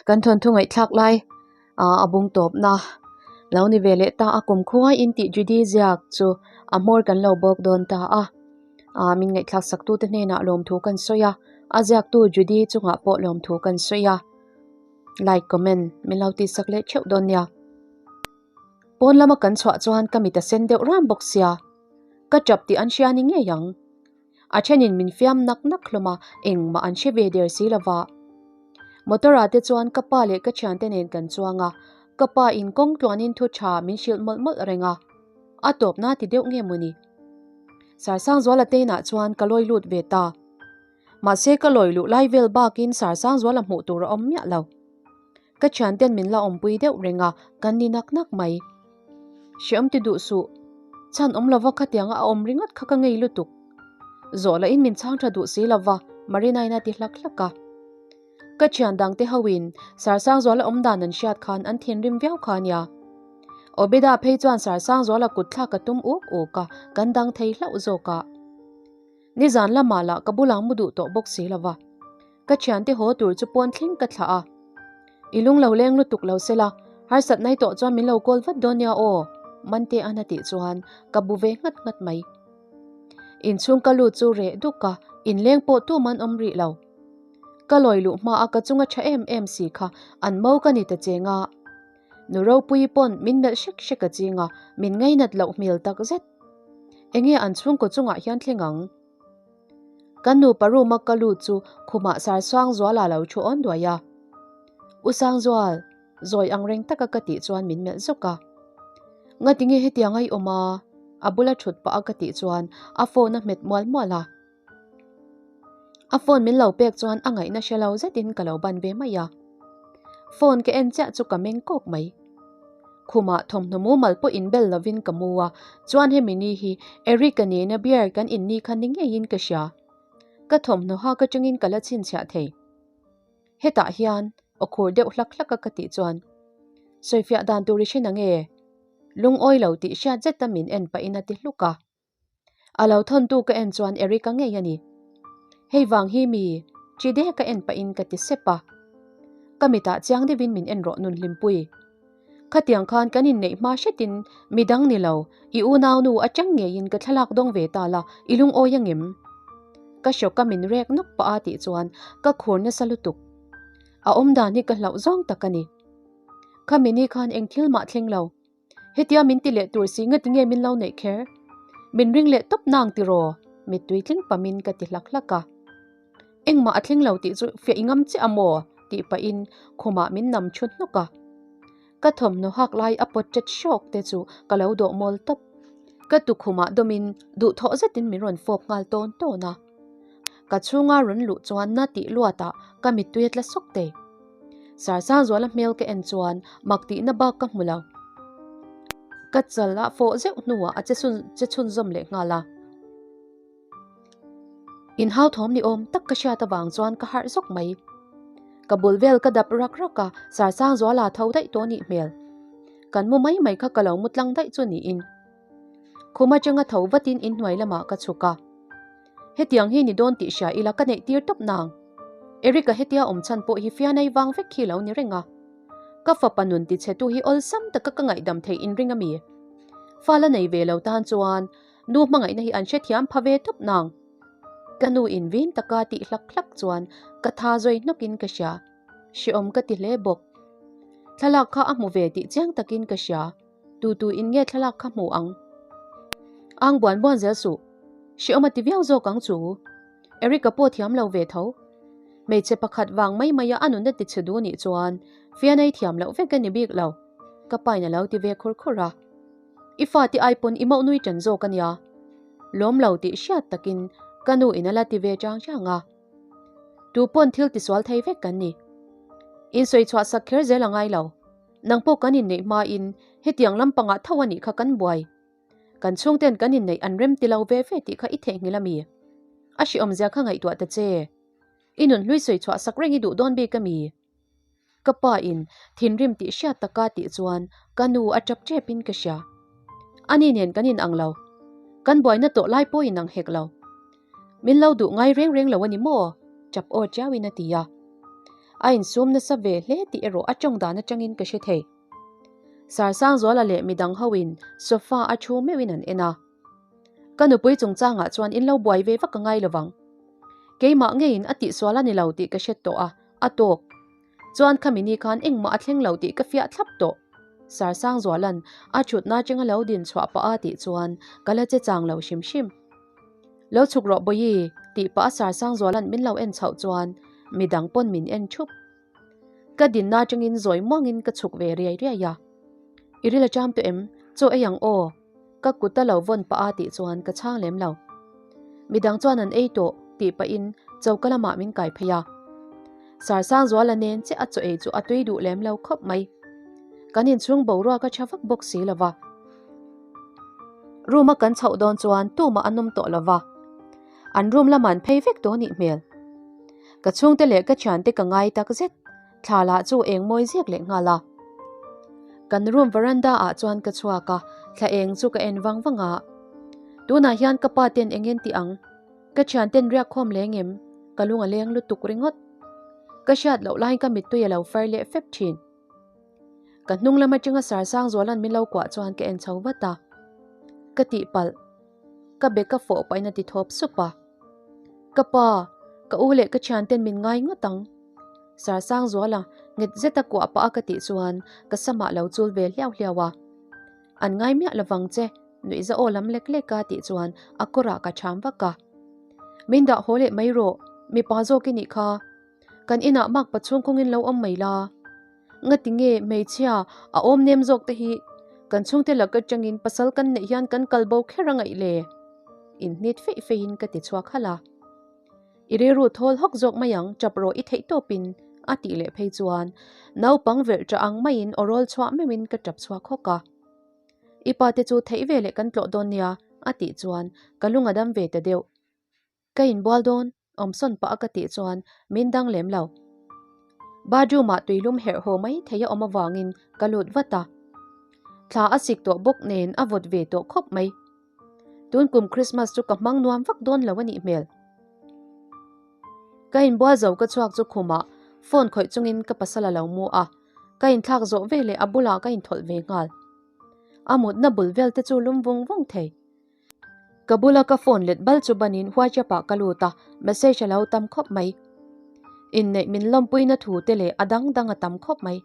Kan thawnthu ngaihthlak lai a bung tawpna lo ni ve leh ta a kumkhua in tih Judy ziak chu a hmawr kan lo bawk dawn ta a ah min ngaihthlak sak tute hnenah lawmthu kan sawi a a ziaktu Judy chungah pawh lawmthu kan sawi a like comment min lo tih sak leh theuh dawn nia. Pawn lama kan chhuah chuan ka mit a sen deuh ram bawk sia ka tap tih an hria ni ngei ang. A thenin min fiam nak nak hlawm a, engmah an hre ve der si lova. Motor ah te chuan ka pa leh ka thiante nen kan chuang a, ka pa in kawng tluanin thu tha min hrilh mawlh mawlh reng a, a tawpna ti deuh nge mawni. Sarsangzuala te inah chuan ka lawi lut ve ta. Mahse ka lawi luh lai vel bakin Sarsangzuala hmuh tur a awm miah lo. Ka thianten min la awmpui deuh reng a, kan ni nak nak mai. Hreawm ti duh suh. Chhan awm lova khatianga a awm ringawt kha ka ngei lutuk. Zawh lahin min chhang tha duh si lova, Marina-in a ti hlak hlak a. Ka thian dangte hoin Sarsangzuala awm dan an hriat khan an thinrim viau kha nia. Obeda phei chuan Sarsangzuala kut thlak a tum uk uk a, kan dang thei hlauh zawk a. Nizan lamah lah ka bulah mu duh tawh bawk si lova. Ka thiante haw tur chu pawn thleng ka thlah a. I lung lo leng lutuk lo sela, harsat nai tawh chuan min lo call vat dawn nia aw, Mante an a tih chuan ka bu ve nghat nghat mai. Inchhung ka lut chu reh duk a, inleng pawh tum an awm rih lo. Ka lawi luh hma a ka chunga tha em em si kha an mo ka ni ta cheng a. Nu Ropuii pawn min melh hrek hrek a ching a, min ngainat loh hmel tak zet. Enge an chhungkaw chungah hian thleng ang? Kan nupa room a ka lut chu khumah Sarsangzuala lo thu awn duai a. U Sangzual, zawi ang reng taka ka tih chuan min melh zawk a. Ngatinge hetiang a i awm a? A bula thut pah a ka tih chuan a phone a hmet mual mual a. A phone min lo pek chuan a ngaihna hre lo zetin ka lo ban ve mai a. Phone ka en chiah chu ka meng kawk mai. Khumah thawmhnaw mumal pawh inbel lovin ka mu a, chuan hemi ni hi Eric-a nena beer kan in ni kha ni ngeiin ka hria. Ka thawmhnaw hak atangin ka la chhinchhiah thei. Hetah hian aw khur deuh hlak hlak a ka tih chuan sawifiah dan tur i hre na nge? Lungawi lo tih hriat zeta min en pahin a ti hluk a. A lo thawntu ka en chuan Eric-a ngei a ni. Hei vang hi mi chi de ka en pahin ka ti sep a. Ka mitah chiang deuhin min en rawh Nunhlimpui. Khatiang khan kan inneih hma hretin midang ni lo, i unaunu atang ngeiin ka thlalak dawng ve ta la, i lungawi angem? Ka hrawk a min rek nawk pah a tih chuan ka khur nasa lutuk. A awmdan hi ka hlauh zawng tak a ni. Khami ni khan eng thil mah thleng lo. Hetia min ti leh tur si ngati nge min lo neih kher? Min ring leh tawp nang tiraw? Mittui tling pamin ka ti hlak hlak a. Engmah a thleng lo tih chu fiah i ngam chiah a maw? tih pahin khumah min nam thu hnawk a. Ka thawmhnaw hak lai a pawt ṭet hrawk te chu ka lo dawh mawl tawp. Ka tukhumah dawmin duhthawh zetin min rawn fawp nghal tawn tawn a. Ka chhunga rawn luh chuan na tih luatah ka mittui a tla sawk thei. Sarsangzuala hmel ka en chuan mak tihna bak ka hmu lo. Ka chal a fawh zeuh hnuah a che che chhunzawm leh nghal a. Inhau thawm ni awm tak ka hriat avang chuan ka harh zawk mai. Ka bul vel ka dap rak rak a, Sarsangzuala tho daih tawh nih hmel. Kan mu mai mai kha ka lo mu tlang daih chu niin. Khum atanga tho vatin inhnuai lamah ka chhuk a. Hetiang hi ni dawn tih hria ila ka neih tir tawp nang. Eric-a hetia awm chhan pawh hi fianei vang vek khi lo ni reng a. Ka fapa nun ti chhe tu hi awlsam taka ka ngaihdam theih in ring a mi? Fa la nei ve lo tan chuan nu hmangaihna hi an hrethiam pha ve tawp nang. Ka nu in vin taka tih hlak hlak chuan ka tha zawi hnawk in ka hria. Hreawm ka ti hle bawk. Thlalak kha a hmu ve tih chiang takin ka hria. Tu tu in nge thlalak kha hmu ang? Ang buan buan zel suh. Hreawm a ti viau zawk ang chu. Eric-a pawh thiam lo ve tho. Hmeichhe pakhat vang mai maia a nunna ti chhe duh nih chuan fianei thiam loh vek a ni bik lo. Ka pain a lo ti ve khur khur a. I fate ai pawn i mauh nui ṭan zawk a nia. Lawm lo tih hriat takin ka nu in a la ti ve chang chang a. Tu pawn thil tisual thei vek kan ni. Insawi chhuah sak kher zel a ngai lo. Nang pawh kan inneih hmain hetiang lampangah tho a nih kha kan buai. Kan chhungten kan inneih an rem ti lo ve ve tih kha i theihnghilh a mi? A hriawmzia kha ngaihtuah ta che. I nunhlui sawi chhuah sak reng i duh dawn bik a mi? Ka pa in thinrim tih hriat taka tih chuan ka nu a tap tep in ka hria. Ani nen kan inang lo. Kan buaina tawh lai pawh inang hek lo. Min lo duh ngai reng reng lo a ni maw? Tap aw chiau in a ti a. A insum nasa ve hle tih erawh a tawng dan atangin ka hre thei. Sarsangzuala leh midang hoin sofa a thu meuhin an en a. Ka nupui chungchangah chuan in lo buai ve vak a ngai lovang. Keimah ngeiin a tihsual a ni lo tih ka hre tawh a, a tawk. Chuan khami ni khan engmah a thleng lo tih ka fiah thlap tawh. Sarsangzuala'n a thutna atanga lo din chhuah pah a tih chuan ka la che chang lo hrim hrim. Lo chhuk rawh Bawihi tih pah a Sarsangzuala'n min lo en chhoh chuan midang pawn min en thup. Ka dinna atangin zawi muangin ka chhuk ve riai riai a. I ril a cham tawh em? Chaw ei ang aw. Ka kut a lo vawn pah a tih chuan ka chhang lem lo. Midang chuan an ei tawh tih pahin choka lamah min kai phei a. Sarsangzuala nen chiah a chaw ei chu a tui duh lem lo khawp mai. Kan inchhung boruak a tha vak bawk si lo va. Room a kan chhoh dawn chuan tumah an awm tawh lo va. An room lamah an phei vek tawh a nih hmel. Ka chhungte leh ka thiante ka ngai tak zet. Thla lah chu eng mawi zek leh nghal a. Kan room veranda ah chuan ka chhuak a, thla eng chu ka en vang vang a. Tunah hian ka pa ten eng en ti ang? Ka thian ten riak khawm leng em? Ka lung a leng lutuk ringawt. Ka hriat loh laiin ka mittui a lo far leh fep thin. Ka hnung lam atanga Sarsangzuala'n min lo kuah chuan ka en chho vat a. Ka tihpalh. Ka be ka fawh pahin a ti thawp sup a. Ka pa, ka u leh ka thianten min ngai ngawt ang. Sarsangzuala nghet zeta kuah pah a ka tih chuan ka samah lo chul ve hliau hliau a. An ngai miah lovang che, nuihza aw lam lek lek a tih chuan a kawrah ka cham vak a. Min dah haw leh mai rawh, mipa zawk i nih kha. Kan inah makpa chhung kawngin lo awm mai la. Ngati nge hmeichhia a awm nem zawk te hi kan chhungte lak atangin pasal kan neih hian kan kal bo kher a ngaih le? Inhnit feih feihin ka ti chhuak halh a. I rilru thawl hawk zawk mai ang tap rawh i theih tawpin a tih leh phei chuan naupang velh tah ang maiin aw rawl chhuah meuhin ka tap chhuak hawk a. I pa te chu theih veleh kan tlawh dawn nia a tih chuan ka lung a dam ve ta deuh. Ka inbual dawn, awmsawn pah a ka tih chuan min dang lem lo. Bathroom ah tuilum herh haw mai thei a awm avangin ka lut vat a. Thla a sik tawh bawk nen a vawt ve tawh khawp mai. Tun kum Christmas chu ka hmang nuam vak dawn lo a nih hmel. Ka inbual zo ka chhuak chu khumah phone khawih chungin ka pasal a lo mu a, ka inthlak zawh veleh a bulah ka inthawlh ve nghal. A mutna bul vel te chu lum vung vung thei. Ka bula ka phone let bal chu banin WhatsApp ah ka lut a, message a lo tam khawp mai. Inneih min lawmpuina thu te leh a dang dang a tam khawp mai.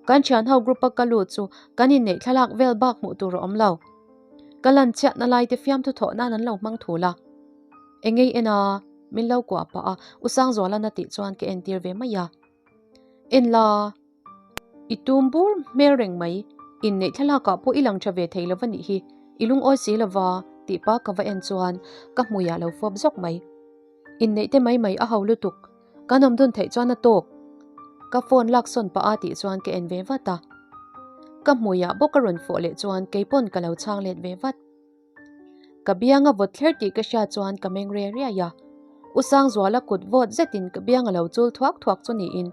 Kan thian ho group a ka lut chu kan inneih thlalak vel bak hmuh tur a awm lo. Ka lan chhiatna lai te fiamthu thawh nan an lo hmang thul a. Engei en a, min lo kuah pah a, U Sangzualan a tih chuan ka entir ve mai a. En la. I tum bur hmel reng mai, inneih thlalakah pawh i lang tha ve thei lova nih hi, i lungawi si lova tih pa ka va en chuan ka hmuiah lo fawp zawk mai. Inneih te mai mai a ho lutuk, kan awm dun theih chuan a tawk. Ka phone laksawn pah a tih chuan ka en ve vat a. Ka hmuiah bawk a rawn fawh leh chuan keipawn ka lo chhang let ve vat. Ka biang a vawt thler tih ka hriat chuan ka meng riai riai a, U Sangzuala kut vawt zetin ka biang a lo chul thuak thuak chu niin.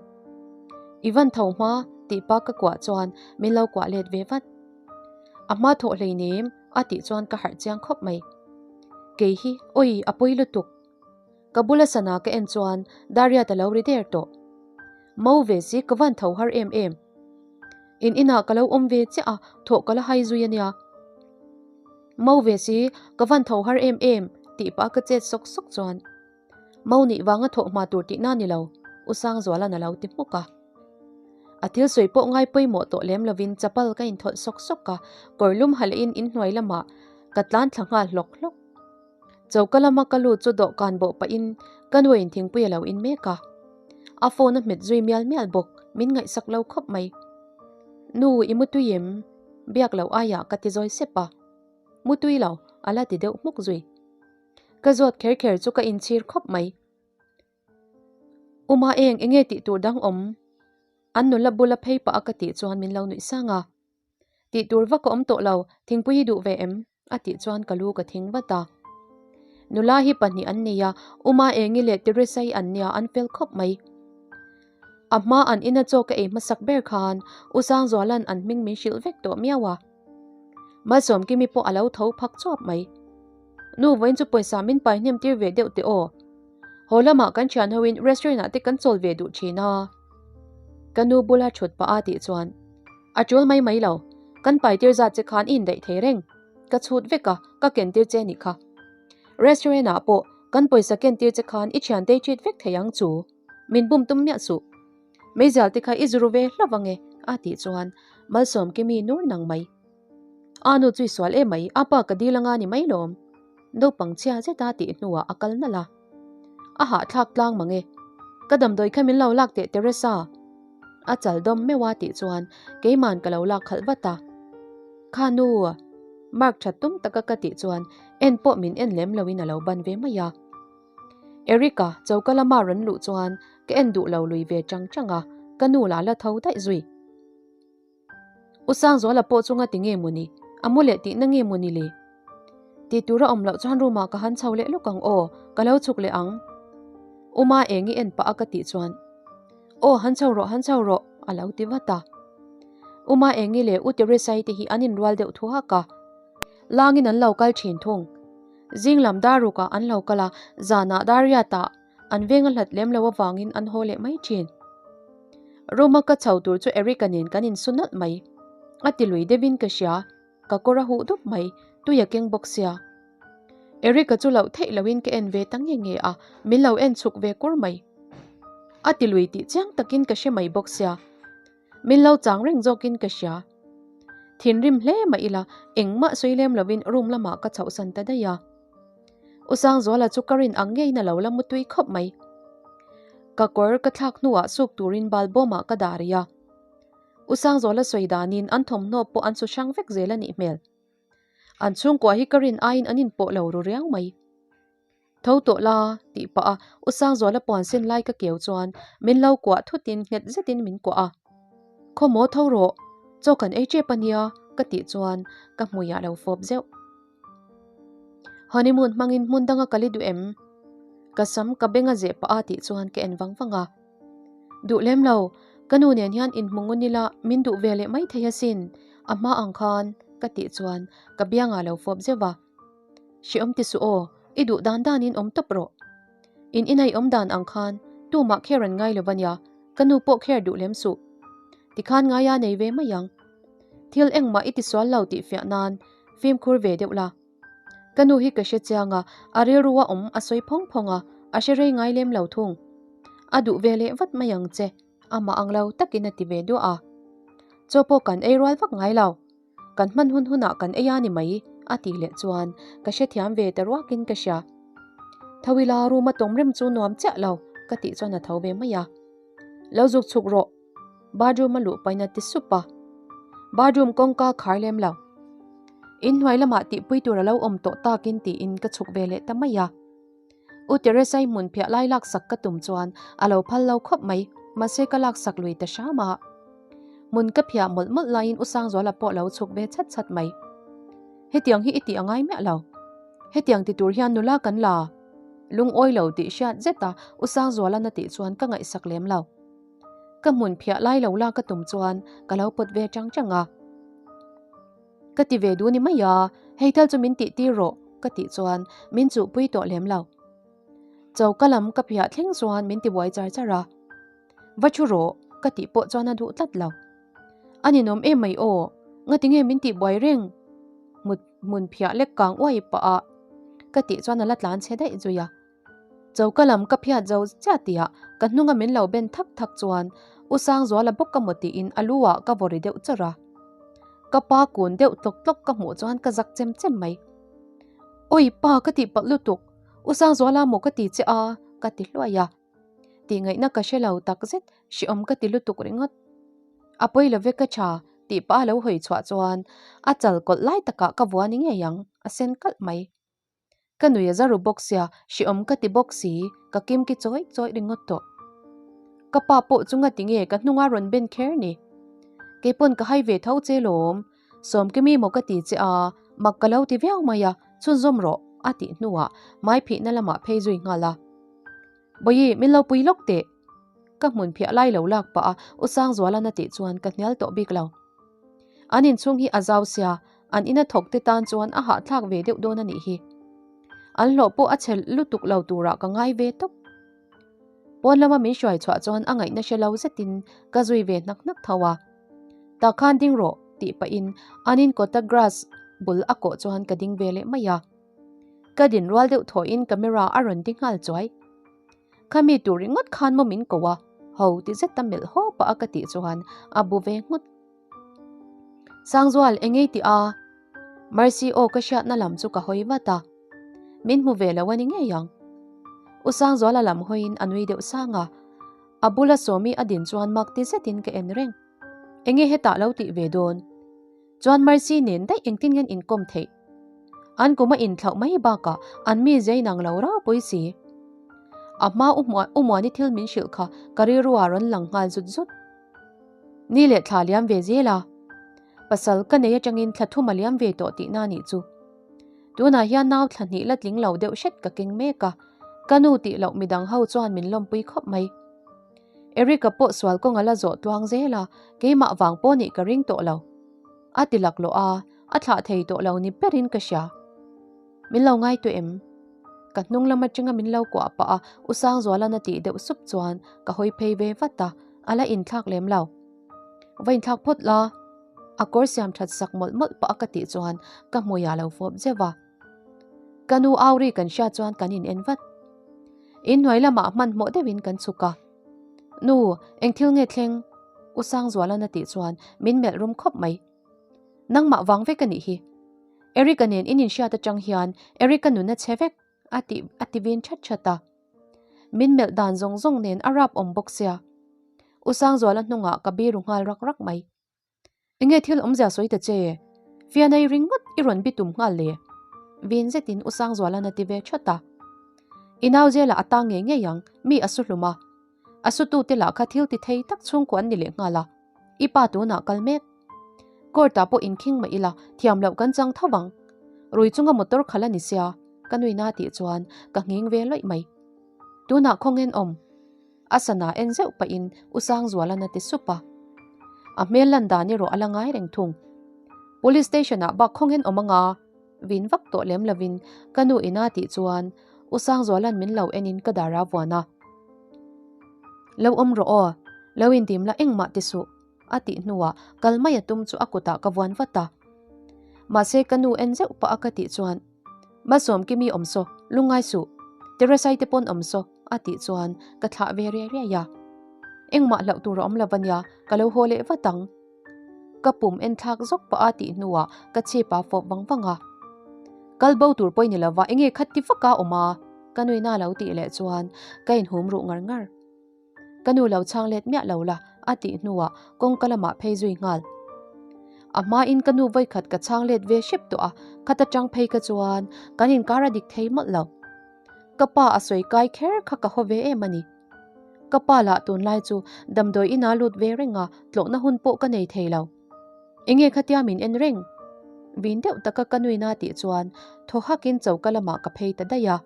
I van tho hma tih pa ka kuah chuan min lo kuah let ve vat. A hma thawh hleinem a tih chuan ka harh chiang khawp mai. Kei hi awi a pawi lutuk. Ka bula sana ka en chuan Dariat a lo ri der tawh. Mo ve si ka van tho har em em. In inah ka lo awm ve chiah a, thawh ka la hai zui a nia. Mo ve si ka van tho har em em tih pah ka chet sawk sawk chuan Mo nih vanga thawh hma tur tihna ni lo, U Sangzuala'n a lo ti hmuk a. A thil sawi pawh ngai pawimawh tawh lem lovin chapal ka inthawlh sawk sawk a, kawrlum halehin inhnuai lamah ka tlan thla nghal hlawk hlawk. Choka lama ka lut chu dawhkan bawh pahin ka nuin thingpui a lo in mek a. A phone a hmet zui mial mial bawk, min ngaihsak lo khawp mai. Nu, i mutui em? Biak loh aiah ka ti zawi sep a. Mutui lo, a la ti deuh hmuk zui. Ka zawt kher kher chu ka inchhir khawp mai. Uma eng enge tih tur dang awm? An nula bula phei pah a ka tih chuan min lo nuih sang a. Tih tur vak a awm tawh lo, thingpui hi duh ve em? A tih chuan ka lu ka thing vat a. Nula hi pahnih an nei a, Uma Engi leh Teresa hi an nia, an fel khawp mai. A hma an ina chaw ka ei hmasak ber khan U Sangzuala'n an hming min hrilh vek tawh miau a. Malsawmkimi pawh a lo tho phak chuap mai. Nu vawiin chu pawisa min pai hnem tir ve deuh teh aw. Haw lamah kan thian hoin restaurant ah te kan chawl ve duh thin a. Ka nu bula thut pah a tih chuan a tul mai mai lo, kan pai tir zat che khan i indaih thei reng, ka chhut vek a, ka ken tir che nih kha. Restaurant ah pawh kan pawisa ken tir che khan i thiante i treat vek thei ang chu, min bum tum miah suh. Meizial te kha i zuru ve hlauh ange a tih chuan Malsawmkimi nur nang mai. A nu chu i sual em mai, a pa ka dil anga ni mai lawm. Naupang chhia zeta tih hnuah a kal nalh a. A hahthlak tlang mang e. Ka damdawi kha min lo lak teh Teresa. A chal dawm meuh a tih chuan keiman ka lo lak khalh vat a. Kha nu, mark that tum taka ka tih chuan en pawh min en lem loin a lo ban ve mai a. Erica choka lama rawn luh chuan ka en duh lo lui ve chang chang a, ka nu lah la tho daih zui. U Sangzuala pawh chu ngati nge mawni? A mu leh tihna nge mawni le? Tih tura awm loh chuan room ah ka han chho leh lawk ang aw, ka lo chhuk leh ang. U Ma eng i en pah a ka tih chuan Aw han chho rawh han chho rawh a lo ti vat a. U Ma Engi leh U Teresai te hi an inrual deuh thuak a, langin an lo kal thin thung. Zing lam dar rukah an lo kal a, zanah dar riatah An veng a hlat lem lo avangin an haw leh mai thin. Room-a ka chho tur chu Eric-a nen kan insu nalh mai. A ti lui deuhin ka hria, ka kawr a huh dup mai, tui a keng bawk sia. Eric-a chu loh theih lohin ka en ve ta nge nge a, min lo en chhuk ve kur mai. A ti lui tih chiang takin ka hre mai bawk sia. Min lo chang reng zawkin ka hria. Thinrim hle mah ila, engmah sawi lem lovin room lamah ka chhohsan ta daih a. U Sangzuala chu ka rin ang ngeiin a lo la mutui khawp mai. Ka kawr ka thlak hnuah suk turin bal bawmah ka dah rih a. U Sangzuala sawi danin an thawmhnaw pawh an su hrang vek zel a nih hmel. An chhungkua hi ka rin aiin an inpawh lo ru riau mai. Tho tawh la, tih pah a U Sangzuala puan sen lai ka keu chuan min lo kuah thutin nghet zetin min kuah a. Khawmaw tho rawh, chaw kan ei tep a nia, ka tih chuan ka hmuiah lo fawp zeuh. Honeymoon hmangin hmun danga kal i duh em? Ka sam ka beng a zeh pah a tih chuan ka en vang vang a. Duh lem lo, ka nu nen hian inhmu ngun ila min duh ve leh mai thei asin, a hma ang khan ka tih chuan ka biangah lo fawp zeuh a. Hreawm ti suh aw, i duh dan danin awm tawp rawh. In ina i awm dan ang khan tumah kher an ngai lo va nia, ka nu pawh kher duh lem suh. Tikhan ngaia nei ve mai ang. Thil engmah i tisual lo tih fiah nan fimkhur ve deuh la. Ka nu hi ka hre chiang a, a rilrua awm a sawi phawng phawng a, a hre rei ngai lem lo thung. A duh ve leh vat mai ang che, amah ang lo takin a ti ve duah a. Chaw pawh kan ei rual vak ngai lo. Kan hman hun hunah kan ei a ni mai, a tih leh chuan ka hrethiam ve ta ruakin ka hria. Tho ila room a tawm rem chu nuam chiah lo, ka tih chuan a tho ve mai a. Lo zuk chhuk rawh. Bathroom a luh pain a ti sup a. Bathroom kawngka khar lem lo. Inhnuai lamah tihpui tur a lo awm tawh takin tiin ka chhuk ve leh ta mai a. U Teresai hmun phiah lai laksak ka tum chuan a lo phal lo khawp mai, mahse ka laksak lui ta hram a. Hmun ka phiah mawlh mawlh laiin U Sangzuala pawh lo chhuk ve chat chat mai. Hetiang hi i tih a ngai miah lo. Hetiang ti tur hian nula kan la lungawi lo tih hriat zet a U Sangzuala'n a tih chuan ka ngaihsak lem lo. Ka hmun phiah lai lo la ka tum chuan ka lo pawt ve chang chang a. Ka ti ve duh ni mai a, hei thal chu min tih tir rawh ka tih chuan min chuhpui tawh lem lo. Choka lam ka phiah thleng chuan min ti buai char char a. Va thu rawh ka tih pawh chuan a duh tlat lo. A ninawm em mai aw, ngati nge min tih buai reng? Mut hmun phiah lek kang uai pah a ka tih chuan a la tlan chhe daih zui a. Choka lam ka phiat zo chiah tihah ka hnunga min lo ben thak thak chuan U Sangzuala bawk ka maw tiin a lu ah ka vaw ri deuh chawrh a. Ka pa kun deuh tlawk tlawk ka hmuh chuan ka zak chem chem mai. Awi pa ka tih palh lutuk, U Sangzuala maw ka ti che a ka ti hluai a. Tih ngaihna ka hre lo takzet hreawm ka ti lutuk ringawt. A pawi lo ve ka tha tih pah a lo hawi chhuah chuan a chal kawlh lai takah ka vua ni ngei ang, a sen kalh mai. Ka nui a za ru bawk sia, hreawm ka ti bawk si, ka kim ki chawih chawih ringawt tawh. Ka pa pawh chu ngati nge ka hnunga rawn ben kher ni? Keipawn ka hai ve tho che lawm, Sawmkimi maw ka ti che a, mak ka lo ti viau mai a, chhunzawm rawh a tih hnuah mai phihna lamah phei zui nghal a. Bawihi, min lo pui lawk teh. Ka hmun phiah lai lo lak pah a, U Sangzuala'n a tih chuan ka hnial tawh bik lo. An inchhung hi a zau sia, an ina thawk te tan chuan a hahthlak ve deuh dawn a nih hi. An hlawh pawh a chhe lutuk lo turah ka ngai ve tawp. Pawn lama min hruai chhuah chuan a ngaihna hre lo zetin ka zui ve hnak hnak tho a. Tah khan ding rawh tih pahin an in kawta grass bul a kawh chuan ka ding ve leh mai a. Ka din rual deuh thawhin camera a rawn ti nghal chuai. Khami tur ringawt khan maw min ko a, ho ti zet a melh haw pah a ka tih chuan a bu ve nghut. Sangzual engei tih a? Mercy aw ka hriatna lam chu ka hawi vat a, min hmu ve lo a ni ngei ang. U Sangzuala lam hawiin a nui deuh sang a, a bula Sawmi a din chuan mak ti zetin ka en reng. Enge hetah lo tih ve dawn? Chuan Mercy nen daih engtin ngen inkawm theih? An kum a inthlauh mai bakah an mi zia inang lo ropui si. A hma U Muani thil min hrilh kha ka rilru ah rawn lang nghal zut zut. Ni leh thla liam ve zel a. Pasal ka nei atangin thla thum a liam ve tawh tihna nih chu. Tunah hian nau thla hnih la tling lo deuh hret ka keng mek a, ka nu tih loh midang ho chuan min lawmpui khawp mai. Eric-a pawh sual kawng a la zawh tluang zel a, keimah vang pawh nih ka ring tawh lo. A ti laklawh a, a thlah thei tawh lo ni berin ka hria. Min lo ngai tawh em? Ka hnung lam atanga min lo kuah pah a, U Sangzuala'n a tih deuh sup chuan ka hawi phei ve vat a, a la inthlak lem lo. Va inthlak phawt la, a kawr siam that sak mawlh mawlh pah a ka tih chuan ka hmui ah lo fawp zeuh a. Ka nu au ri kan hriat chuan kan in en vat. Inhnuai lamah hmanhmawh deuhin kan chhuk a. Nu, eng thil nge thleng? U Sangzuala'n a tih chuan min melh rum khawp mai. Nangmah vang vek a nih hi. Eric-a nen in inhriat atang hian Eric-a nun a chhe vek a tih a ti vin that that a. Min melh dan zawng zawng nen a rap awm bawk sia. U Sangzuala hnungah ka biru nghal rak rak mai. Enge thil awmzia sawi ta che? Fianai ringawt i rawn bitum nghal le. Vin zetin U Sangzuala'n a ti ve that a. I nau zela a tang ngei ngei ang, mi a su hlum a. A sutute lah kha thil ti thei tak chhungkua an ni leh nghal a. I pa tunah kal mek. Court ah pawh inkhing mah ila thiam loh kan chang tho vang. Rui chunga motor khalh a ni sia, ka nuina tih chuan ka nghing ve lawih mai. Tunah khawngen awm. A sana en zeuh pahin U Sangzuala'n a ti sup a. A hmel lan dan erawh a la ngai reng thung. Police station ah bak khawngen awm anga vin vak tawh lem lovin ka nu ina tih chuan U Sangzuala'n min lo enin ka dar a vuan a. Lo awm rawh aw, lo indim la engmah ti suh. A tih hnuah kal mai a tum chu a kutah ka vuan vat a. Mahse ka nu en zeuh pah a ka tih chuan, Malsawm Kimi awm saw, lungngai suh, Teresai te pawn awm saw a tih chuan ka thlah ve riai riai a. Engmah hlauh tur a awm lo a nia, ka lo haw leh vat ang. Ka pum en thlak zawk pah a tih hnuah ka chhip a fawp vang vang a. Kal bo tur pawh i ni lova enge khat ti vak a awm a? Ka nuina lo tih leh chuan ka inhum ruh ngar ngar. Ka nu lo chhang let miah lo la a tih hnuah kawngka lamah phei zui nghal. A hmain ka nu vawikhat ka chhang let ve hrep tawh a, khat atang phei ka chuan kan inkar a dik thei mawlh lo. Ka pa a sawi kai kher kha ka haw ve em a ni. Ka pa lah tunlai chu damdawi inah lut ve reng a, tlawhna hun pawh ka nei thei lo. Enge khatia min en reng? Vin deuh taka ka nuina tih chuan thaw hakin choka lamah ka phei ta daih a.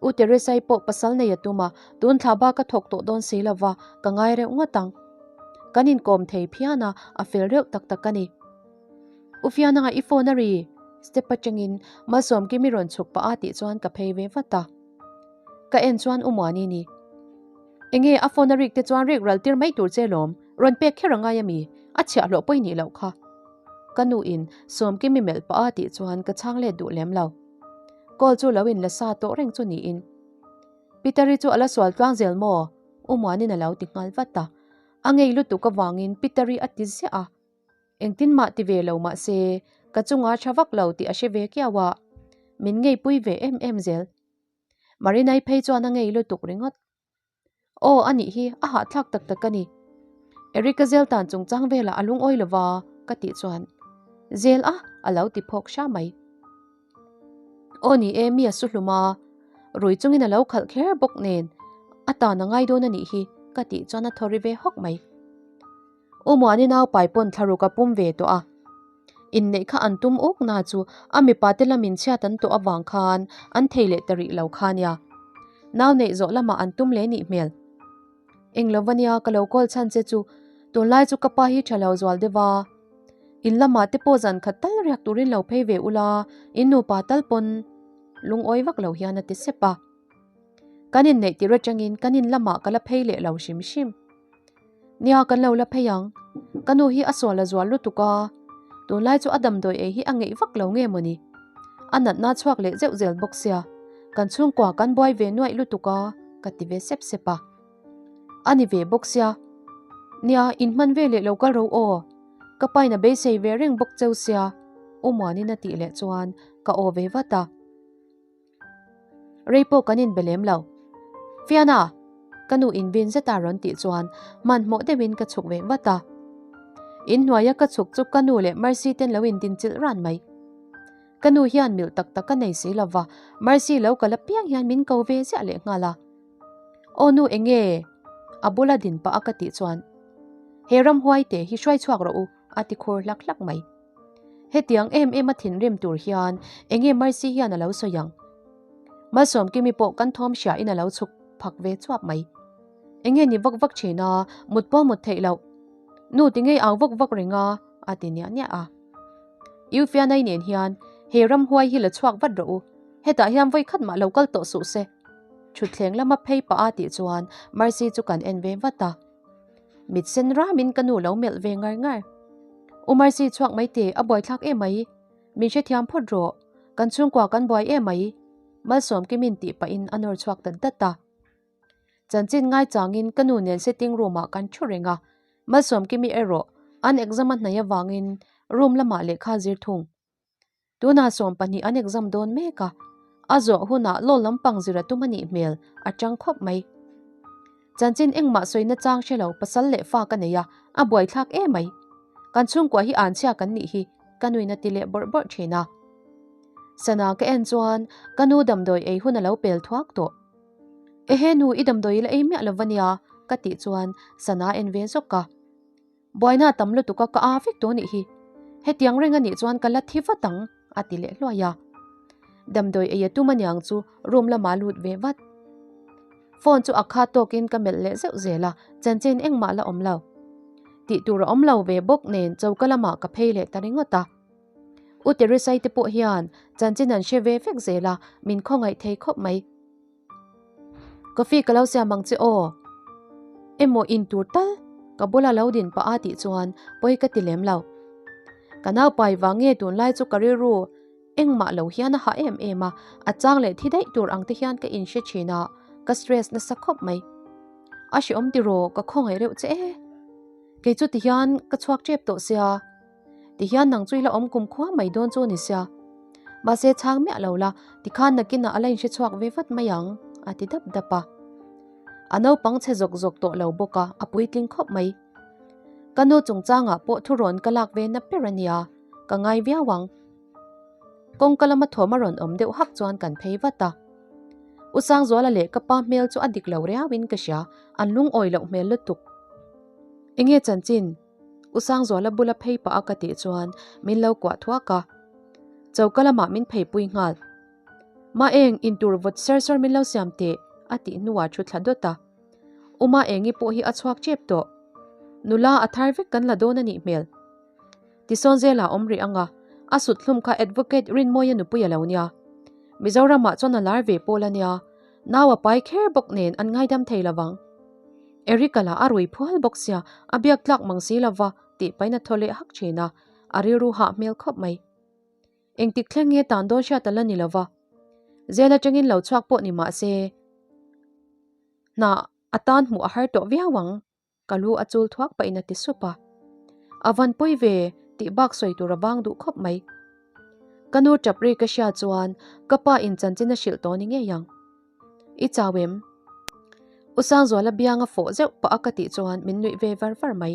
U Teresai pawh pasal nei a tum a, tun thla bak a thawk tawh dawn si lova, ka ngai reuh ngawt ang. Kan inkawm thei phian a, a fel reuh tak tak a ni. U Fiananga i phone a ri? Step atangin Malsawmkimi rawn chhuk pah a tih chuan ka phei ve vat a. Ka en chuan U Muani ni. Enge a phone a rik te chuan rik ral tir mai tur che lawm, rawn pek kher a ngai a mi? A chhiahhlawh pawh i nih loh kha. Ka nu in Sawmkimi melh pah a tih chuan ka chhang let duh lem lo. Call chu lo in la sa tawh reng chu niin. Peter-i chu a la sual tluang zel maw? U Muanin a lo ti nghal vat a. A ngei lutuk avangin Peter-i a ti ziah a. Engtin mah ti ve lo mah se, ka chunga tha vak lo tih a hre ve kiau a. Min ngeipui ve em em zel. Marinai phei chuan a ngei lutuk ringawt. Aw a nih hi, a hahthlak tak tak a ni. Eric-a zel tan chungchang velah a lungawi lo va ka tih chuan Zel a, a lo ti phawk hra mai. Aw ni e, mi a su hlum a, rui chungin a lo khalh kher bawk nen a tan a ngai dawn a nih hi ka tih chuan a thaw ri ve hawk mai. U Muani nau pai pawn thlaruk a pum ve tawh a. Inneih kha an tum uk na chu a mipa te lamin chhiat an tawh avang khan an thei leh ta rih lo kha nia. Nau neih zawh lamah an tum leh nih hmel. Eng lo va nia ka lo call chhan che chu tunlai chu ka pa hi tha lo zual deuh a. In lamah te pawh zan khat tal riak turin lo phei ve ula in nupa tal pawn lungawi vak lo hian a ti sep a. Kan inneih tirh atangin kan in lamah ka la phei leh lo hrim hrim. Nia kan lo la phei ang. Ka nu hi a sual a zual lutuk a, tunlai chu a damdawi ei hi a ngeih vak lo nge mawni? A natna chhuak leh zeuh zel bawk sia, kan chhungkua kan buai ve nuaih lutuk a, ka ti ve sep sep a. A ni ve bawk sia. Nia, inhman ve leh lo kal ro aw. Ka pain a beisei ve reng bawk cheu sia, U Muanin a tih leh chuan ka aw ve vat a. Rei pawh kan inbe lem lo. Fiana! Ka nu invin zeta rawn tih chuan hmanhmawh deuhin ka chhuk ve vat a. Inhnuaia ka chhuk chu ka nu leh Mercy ten lo indinchilh ran mai. Ka nu hian milh tak tak a nei si lova, Mercy lo kal apiang hian min ko ve ziah leh nghal a. Aw nu enge? A bula din pah a ka tih chuan, He ramhuai te hi hruai chhuak rawh u, a ti khur hlak hlak mai. Hetiang em em a thinrim tur hian enge Mercy hian a lo sawi ang? Malsawmkimi pawh kan thawm hria in a lo chhuk phak ve chuap mai. Enge ni vak vak thin a, mut pawh mut theih loh. Nu ti ngei au vak vak reng a, a ti niah niah a. Eufianai nen hian he ramhuai hi la chhuak vat rawh u, hetah hian vawi khat mah lo kal tawh suh se. Thutthleng lama phei pah a tih chuan Mercy chu kan en ve vat a. Mit sen ramin ka nu lo melh ve ngar ngar. U Mercy chhuak mai teh a buaithlak em mai. Min hrethiam phawt rawh. Kan chhungkua kan buai em mai. Malsawmkimin tih pahin a nawr chhuak dat dat a. Chanchin ngaichangin ka nu nen sitting room ah kan thu reng a. Malsawmkimi erawh an exam a hnaih avangin room lamah lehkha zir thung. Tunah 12 an exam dawn mek a, a zawh hunah law lampang zir a tum a nih hmel a chang khawp mai. Chanchin engmah sawina chang hre lo pasal leh fa ka nei a, a buaithlak em mai. Kan chhungkua hi anchhia kan nih hi ka nuin a ti leh bawrh bawrh thin a. Sana ka en chuan ka nu damdawi ei hun a lo pel thuak tawh. Ehe nu i damdawi la ei miah lo va nia ka tih chuan sana en ve zawk a. Buaina tam lutuk a ka a vek tawh nih hi. Hetiang reng a nih chuan ka la thi vat ang, a ti leh hluai a. Damdawi ei a tum aniang chu room lamah lut ve vat. Phone chu a kha tawkin ka melh leh zeuh zel a, chanchin engmah la awm lo. Tih tur a awm lo ve bawk nen choka lamah ka phei leh ta ringawt a. U Teresai te pawh hian chanchin an hre ve vek zel a, min khawngaih thei khawp mai. Coffee ka lo siam ang che aw. Emaw in tur tal ka bula lo din pah a tih chuan pawi ka ti lem lo. Ka naupai vang nge tunlai chu ka rilru engmah lo hian a hah em em a, a chang leh thi daih tur ang te hian ka inhre thin a, ka stress nasa khawp mai. A hreawm tiraw ka khawngaih reuh che e. Kei chu tihian ka chhuak tep tawh sia. Tihian nang chu i la awm kum khua mai dawn chu ni sia. Mahse chhang miah lo la, tikhan nakinah a la inhre chhuak ve vat mai ang, a ti dap dap a. A naupang chhe zawk zawk tawh lo bawk a, a puitling khawp mai. Ka nu chungchangah pawh thurawn ka lak ve na ber a nia, ka ngai viau ang. Kawngka lama thawm a rawn awm deuh hak chuan kan phei vat a. U Sangzuala leh ka pa hmel chu a dik lo riauin ka hria, an lungawi loh hmel lutuk. Enge chanchin? U Sangzuala bula phei pah a ka tih chuan min lo kuah thuak a, choka lamah min pheipui nghal. Ma eng intur vawt ser sawr min lo siam teh a tih hnuah thu thla dawt a. U Ma Engi pawh hi a chhuak tep tawh. Nula a thar vek kan la dawn a nih hmel. Tisawn zela awm rih ang a, a sut hlum kha Advocate Rinmawia nupui a lo nia. Mizoramah chuan a lar ve pawl a nia, nau a pai kher bawk nen an ngaidam thei lovang. Eric-a lah a rui phual bawk sia, a biak tlak mang si lova tih pahin a thaw leh hak thin a, a rilru hah hmel khawp mai. Engtik thleng nge tan dawn hriat a la ni lova, zel atangin lo chhuak pawh ni mah se, hna a tan hmuh a har tawh viau ang. Ka lu a chul thuak pahin a ti sup a. A van pawi ve tih bak sawi tur a vang duh khawp mai. Ka nu tap ri ka hria chuan ka pa in chanchin a hrilh tawh ni ngei ang. I chau em? U Sangzuala biang a fawh zeuh pah a ka tih chuan min nuih ve var var mai.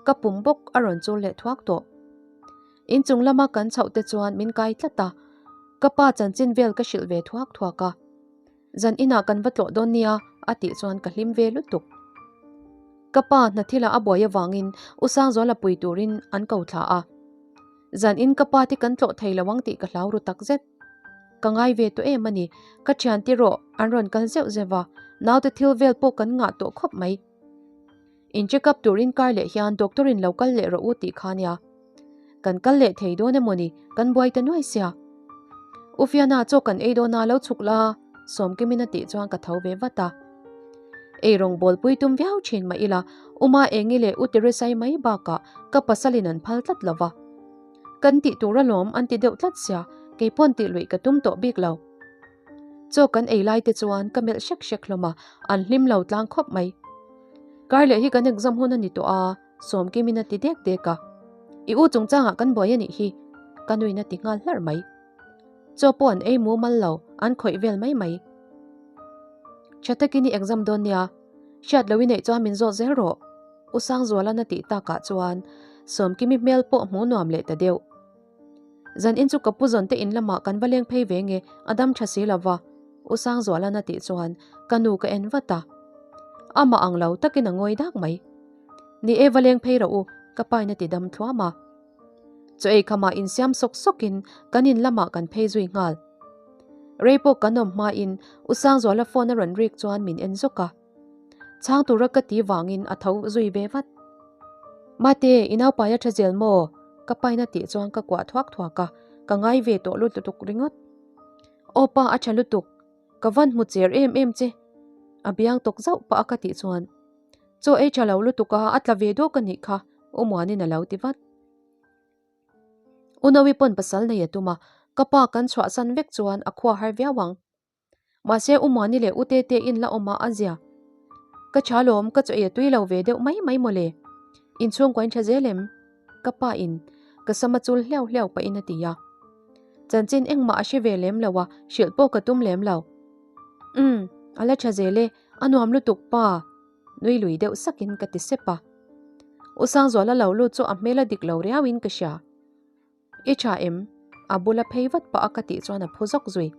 Ka pum bawk a rawn chul leh thuak tawh. Inchung lama kan chhoh te chuan min kai tlat a, ka pa chanchin vel ka hrilh ve thuak thuak a. Zan inah kan va tlawh dawn nia a tih chuan ka hlim ve lutuk. Ka pa hna thilah a buai avangin U Sangzuala pui turin an ko thla a. Zan in ka pa te kan tlawh thei lo ang tih ka hlau ru tak zet. Ka ngai ve tawh em a ni, ka thian te rawh an rawn kal zeuh zeuh a, naute thil vel pawh kan ngah tawh khawp mai. In check up turin kar leh hian doctor in lo kal leh rawh u tih kha nia. Kan kal leh thei dawn emaw ni, kan buai ta nuai sia. U Fiana chaw kan ei dawn a lo chhuk la, Sawmkimin a tih chuan ka tho ve vat a. Ei rawng bawl pui tum viau thin mah ila, Uma Engi leh U Teresai mai bakah ka pasalin an phal tlat lo va. Kan tih tur alawm an ti deuh tlat sia, kei pawn tih luih ka tum tawh bik lo. Chaw kan ei lai te chuan ka melh hrek hrek hlawm a, an hlim lo tlang khawp mai. Kar leh hi kan exam hun a ni tawh a, Sawmkimin a ti dek dek a. I u chungchangah kan buai a nih hi, ka nuin a ti nghal hlarh mai. Chaw pawh an ei mumal lo, an khawih vel mai mai. Tha takin i exam dawn nia, hriat lo i neih chuan min zawt zel rawh, U Sangzualan a tih takah chuan Sawmkimi hmel pawh hmuh nuam leh ta deuh. Zan in chu ka pu zawn te in lamah kan va leng phei ve nge, a dam tha si lo va, U Sangzualan a tih chuan ka nu ka en vat a. Amah ang lo takin a ngawi dak mai. Ni e va leng phei rawh u, ka pain a ti dam thluam a. Chaw ei khamah insiam sawk sawkin kan in lamah kan phei zui nghal. Rei pawh kan awm hmain U Sangzuala phone a rawn rik chuan min en zawk a. Chhang tura ka ti vangin a tho zui ve vat. Mate, i naupai a tha zel maw? Ka pain a tih chuan ka kuah thuak thuak a, ka ngai ve tawh lut lutuk ringawt. Aw pa a tha lutuk, ka van hmu cher em em che. A biang tawk zauh pah a ka tih chuan. Chaw ei tha lo lutuk a, a tla ve dawk a nih kha, U Muanin a lo ti vat. U Nawi pawn pasal nei a tum a, ka pa kan chhuahsan vek chuan a khua har viau ang. Mahse U Muani leh U Tete in la awm a a zia. Ka tha lawm, ka chaw ei a tui lo ve deuh mai mai mawle. Inchhungkaw in tha zel em? Ka pa in ka sam a chul hliau hliau pahin a ti a. Chanchin engmah a hre ve lem lo a, hrilh pawh ka tum lem lo. Umm, a la tha zel e, a nuam lutuk pa. Nui lui deuh sakin ka ti sep a. U Sangzuala lo lut chu a hmel a dik lo riauin ka hria. I tha em? A bula phei vat pah a ka tih chuan a phu zawk zui.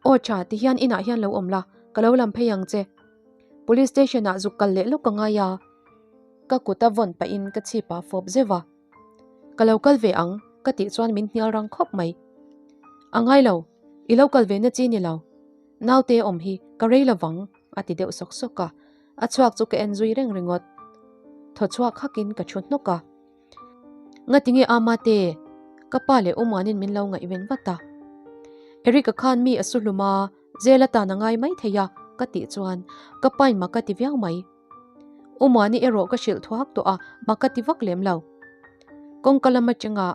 Aw tha, tihian inah hian lo awm la, ka lo lam phei ang che. Police station ah zuk kal leh lawk ka ngai a. Ka kut a vawn pahin ka chhip ah fawp zeuh a. Ka lo kal ve ang, ka tih chuan min hnial rang khawp mai. A ngai lo, i lo kal ve na chi ni lo. Naute awm hi ka rei lovang, a ti deuh sawk sawk a. A chhuak chu ka en zui reng ringawt. Thaw chhuak hakin ka thu hnawk a. Ngatinge ama te? Ka pa leh Umanin min lo ngaihven vat a. Eric-a khan mi a su hlum a, jail atan a ngai mai thei a, ka tih chuan ka pain mak a ti viau mai. Umani erawh ka hrilh thuak tawh a, mak a ti vak lem lo. Kawngka lam atanga,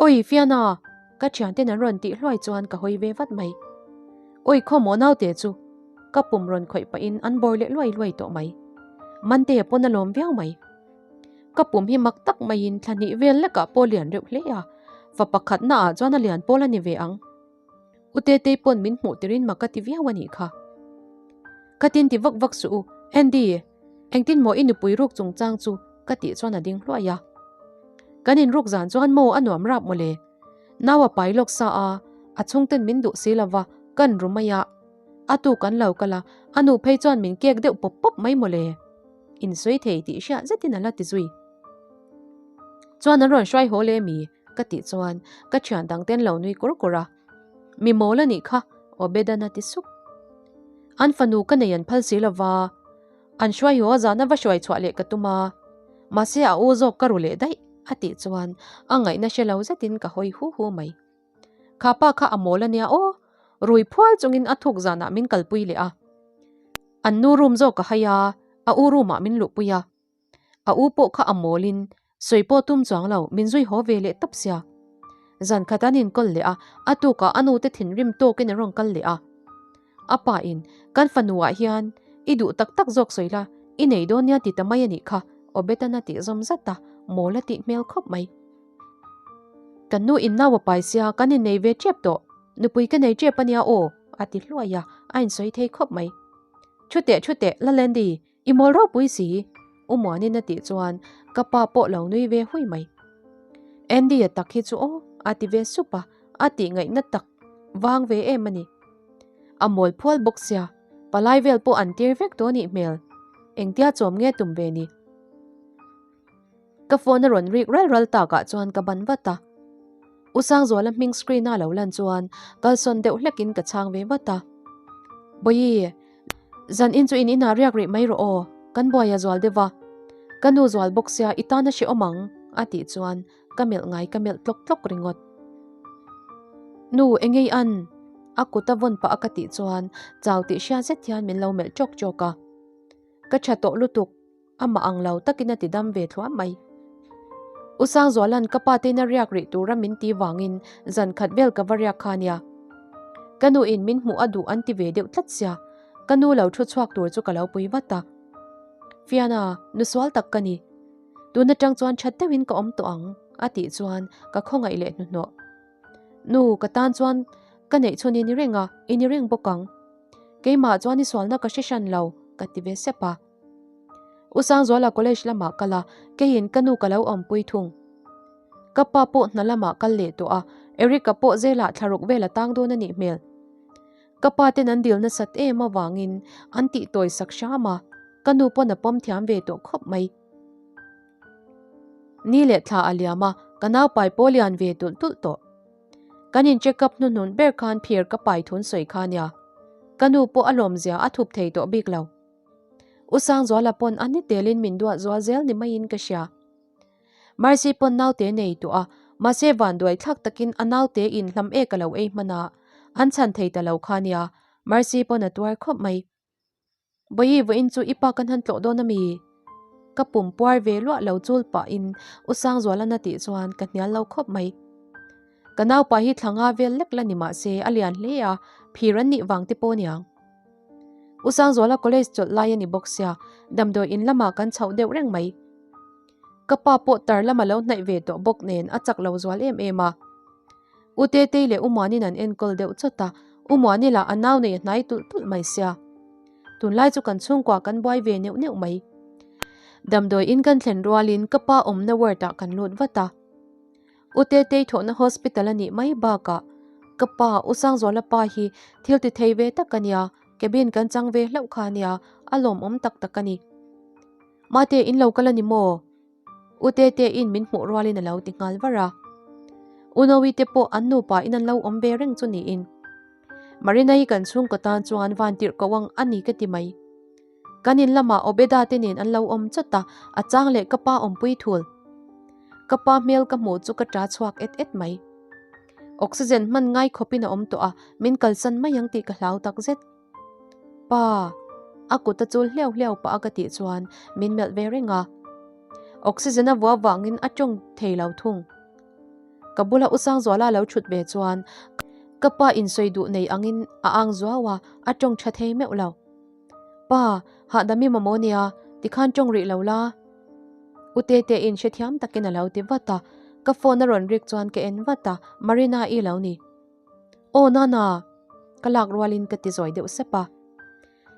Oi Fiana! Ka thianten an rawn tih hluai chuan ka hawi ve vat mai. Oi khawmaw naute chu! Ka pum rawn khawih pahin an bawr leh luai luai tawh mai. Mantea pawn a lawm viau mai. Ka pum hi mak tak maiin thla hnih vel lekah pawh lian reuh hle a, fa pakhat naah chuan a lian pawl a ni ve ang. U Tetei pawn min hmuh tirin mak a ti viau a nih kha. Ka tin ti vak vak suh u, Andy, engtin maw i nupui ruk chungchang chu ka tih chuan a ding hluai a. Kan inruk zan chuan maw a nuam rap mawle. Nau a pai lawk sa a, a chhungten min duh si lova kan ru mai a. A tu kan lo kal a, a nu phei chuan min kek deuh pawp pawp mai mawle. Insawi thei tih hriat zetin a la ti zui. Chuan an rawn hruai haw le mi? Ka tih chuan ka thian dang ten lo nui kur kur a. Mi mawl a nih kha, Obedan a ti sup. An fanu ka nei an phal si lova, an hruai haw a zana va hruai chhuah leh ka tum a, mahse a u zawk ka ru leh daih a tih chuan a ngaihna hre lo zetin ka hawi hu hu mai. Kha pa kha a mawl a nia aw, rui phual chungin a thuk zanah min kalpui leh a. An nu room zawk a hai a, a u room ah min luhpui a. A u pawh kha a mawlin sawi pawh tum chuang lo, min zui haw ve leh tawp sia. Zan khat an inkawl leh a, a tukah a nute thinrim tawkin a rawn kal leh a. A pa in, Kan fanu ah hian i duh tak tak zawk sawi la, i nei dawn nia ti ta mai a nih kha, Obetan a tih zawm zat a, mawl a tih hmel khawp mai. Kan nu in nau a pai sia, kan innei ve tep tawh, nupui ka nei tep a nia aw, a ti hluai a, a insawi thei khawp mai. Thu teh thu teh, Lalendi, i mawl ropui si, U Muanin a tih chuan ka pa pawh lo nui ve hui mai. Andy-a tak hi chu aw, a ti ve sup a, a tih ngaihna tak vang ve em a ni. A mawl phual bawk sia, palai vel pawh an tir vek tawh a nih hmel, engtia chawm nge tum ve ni? Ka phone a rawn rik ral ral takah chuan ka ban vat a. U Sangzuala hming screen a lo lan chuan kalsawn deuh hlekin ka chhang ve vat a. Bawihi, zan in chu in inah riak rih mai rawh aw, kan buai a zual deuh a. Ka nu zual bawk sia i tan a hrehawm ang, a tih chuan ka melh ngai ka melh tlawk tlawk ringawt. Nu, engei an? A kut a vawn pah a ka tih chuan chau tih hriat zet hian min lo melh chawk chawk a. Ka tha tawh lutuk, amah ang lo takin a ti dam ve thluah mai. U Sangzuala'n ka pa tein a riak rih tura min ti vangin zan khat vel ka va riak kha nia. Ka nu in min hmuh a duh an ti ve deuh tlat sia, ka nu lo thu chhuak tur chu ka lo pui vat a. Fiana, nu sual tak ka ni. Tun atang chuan that deuhin ka awm tawh ang, a tih chuan ka khawngaih leh hnuhnawh. Nu, ka tan chuan ka neih chhun i ni reng a, i ni reng bawk ang. Keimah chuan i sualna ka hre hran lo, ka ti ve sep a. U Sangzuala college lamah kal a, keiin ka nu ka lo awmpui thung. Ka pa pawh hna lamah kal leh tawh a, Eric-a pawh zelah thlaruk vel a tang dawn a nih hmel. Ka pa ten an dil nasat em avangin an tih tawi sak hram a, ka nu pawn a pawm thiam ve tawh khawp mai. Ni leh thla a liam a, ka naupai pawh lian ve tulh tulh tawh. Kan in check up hnuhnun ber khan phir ka pai thun sawi kha nia. Ka nu pawh a lawmzia a thup thei tawh bik lo. U Sangzuala pawn a ni telin min duat zual zel ni maiin ka hria. Mercy pawn naute nei tawh a, mahse vanduai thlak takin a naute in hlam ek a lo ei hman a, an chhan thei ta lo kha nia, Mercy pawn a tuar khawp mai. Bawihi vawiin chu i pa kan han tlawh dawn a mi? Ka pum puar ve luah lo chul pahin U Sangzualan a tih chuan ka hnial lo khawp mai. Ka naupa hi thla nga vel lek la ni mah se a lian hle a, phir an nih vang te pawh aniang. U Sangzuala college chawlh lai a ni bawk sia, damdawi in lamah kan chhoh deuh reng mai. Ka pa pawh tar lama lo hnaih ve tawh bawk nen a chak lo zual em em a. U Tetei leh U Muanin an enkawl deuh chawt a, U Muani lah a nau nei a hnai tulh tulh mai sia. Tunlai chu kan chhungkua kan buai ve neuh neuh mai. Damdawi in kan thlen rualin ka pa awmna ward ah kan lut vat a. U Tetei thawhna hospital a nih mai bakah ka pa U Sangzuala pa hi thil ti thei ve tak a nia, cabin kan chang ve hlauh kha a nia, a lawmawm tak tak a ni. Mate in lo kal a ni maw? U Tete in min hmuh rualin a lo ti nghal var a. U Novi te pawh an nupa in an lo awm ve reng chu niin. Marina hi kan chhungkaw tan chuan van tirh koh ang a ni ka ti mai. Kan in lamah Obeda te nen an lo awm chawt a, a chang leh ka pa awmpui thul. Ka pa hmel ka hmuh chu ka ta chhuak et et mai. Oxygen hman ngai khawpin a awm tawh a, min kalsan mai ang tih ka hlau takzet. Pa! A kut a chul hliau hliau pah a ka tih chuan min melh ve reng a. Oxygen a vua vangin a tawng thei lo thung. Ka bula U Sangzuala lo thut ve chuan ka pa insawi duh nei angin a ang zuau a, a tawng tha thei meuh lo. Pa, hahdam i mamawh nia, tikhan tawng rih lo la. U Tete in hrethiam takin a lo ti vat a, ka phone a rawn rik chuan ka en vat a, Marina-i lo ni. Aw Nana! Ka lak rualin ka ti zawi deuh sep a.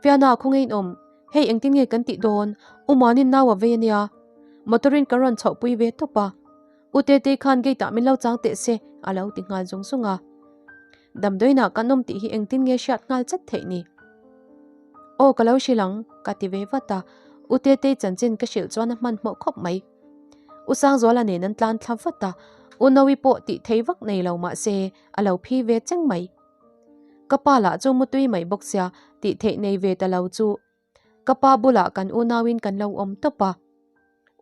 Fiana khawnge in awm? Hei engtin nge kan tih dawn? U Muanin nau a vei ania. Motor-in kan rawn chhohpui ve tawp a. U Tetei khan gate ah min lo chang teh se a lo ti nghal zung zung a. Damdawiinah kan awm tih hi engtin nge hriat nghal chat theih ni? Aw ka lo hrilh ang ka ti ve vat a. U Tetei chanchin ka hrilh chuan a hmanhmawh khawp mai. U Sangzuala nen an tlan thla vat a, U Nawi pawh tih thei vak nei lo mah se a lo phi ve cheng mai. Ka pa lah chu mutui mai bawk sia tih theih nei ve ta lo chu ka pa bulah kan unauin kan lo awm tawp a.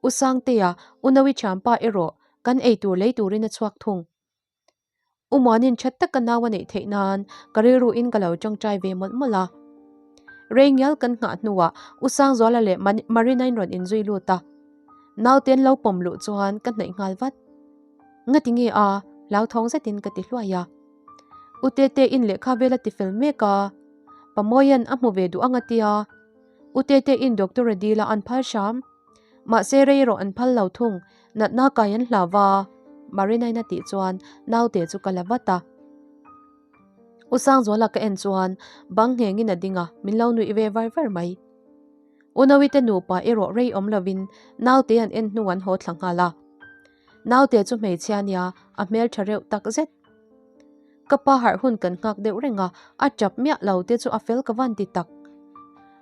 U Sangtea, U Nawi thianpa erawh kan eitur lei turin a chhuak thung. U Muanin that taka nau a neih theih nan ka rilruin ka lo tawngtai ve mawlh mawlh a. Rei ngial kan nghah hnuah U Sangzuala leh Marina-in rawn inzui lut a. Naute an lo pawm luh chuan ka hnaih nghal vat. Ngati nge a? Hlauthawng zetin ka ti hluai a. U Tete in lehkha vel a ti fel mek a. Pamuaia'n a hmu ve duh ang a tia. U Tete in doctor a dil a an phal hram. Mahse rei erawh an phal lo thung, natna kai an hlau va, Marina-in a tih chuan naute chu ka la vat a. U Sangzuala ka en chuan bang nghengin a ding a, min lo nuih ve var var mai. U Nawite nupa erawh rei awm lovin naute an en hnu an haw thla nghal a. Naute chu hmeichhia nia, a hmeltha reuh tak zet. Ka pa harh hun kan nghak deuh reng a, a tap miah lo te chu a fel ka van ti tak.